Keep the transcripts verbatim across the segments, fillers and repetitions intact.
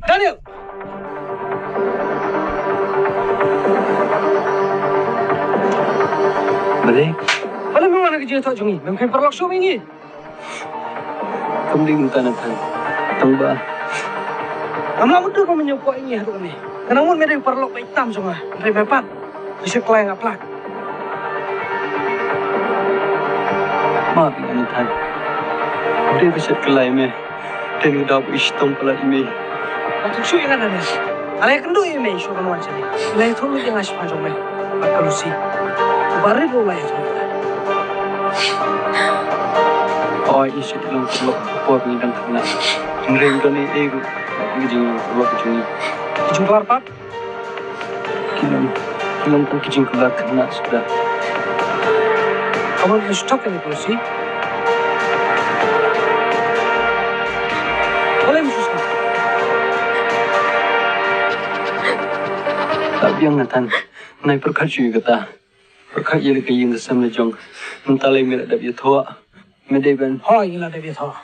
Daniel! Balei? Balei me wan ha ka jingïathoh jong ngi? Mem kheiñ paralok shuh ïa ngi. Kam dei kumta Nathan. Tang ba ngam lah mutdur ba men ïa u kwah ïa ngi haduh kane. Ka nang mut me dei u paralok ba ïeit tam jong nga. Hynrei me pat, me shet kylla ïa nga palat. Map ïa nga Nathan. Hynrei me shet kylla ïa me. Te nga dap ïa shitom palat ïa me. Nga tuk shuh ïa nga Nathan. Nga la ïakynduh ïa me shuwa ban wan shane. Nga la ïathuh ïa nga shaphang jong me bad ka Lucy. Ba rit ruh la ïathuh ïa nga. Oi, i shu long ka lok ka por ngi dang khynnah. Hynrei don ei ei ruh. Ngi dang long ka lok jong ngi. Ki jingkular pat. Ki long, ki long tang ki jingkular khynnah suda. Ka ban ka shu thok kane ka Lucy. Balei me shu sngap? Lah biang Nathan. Nai pyrkhat shuh ïa kata. Pyrkhat ïa la ka ïing ka sem la jong. Mynta lei me la dep ïathoh. Me dei ban. Hooid, ngi la dep ïathoh.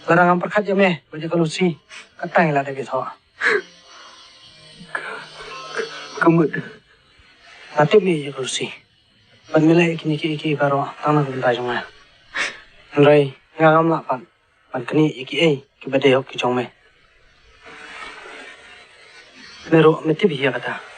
Lada ngam pyrkhat ïa me bad ïa ka Lucy, katta ngi la dep ïathoh. Ka mut. Nga tip me ïeit ïa ka Lucy. Bad me leh ïa kine kiei kiei baroh tang na ka bynta jong nga. Hynrei nga ngam lah pat ban knieh ïa kiei kiba dei hok ki jong me. Me ruh me tip hi ïa kata.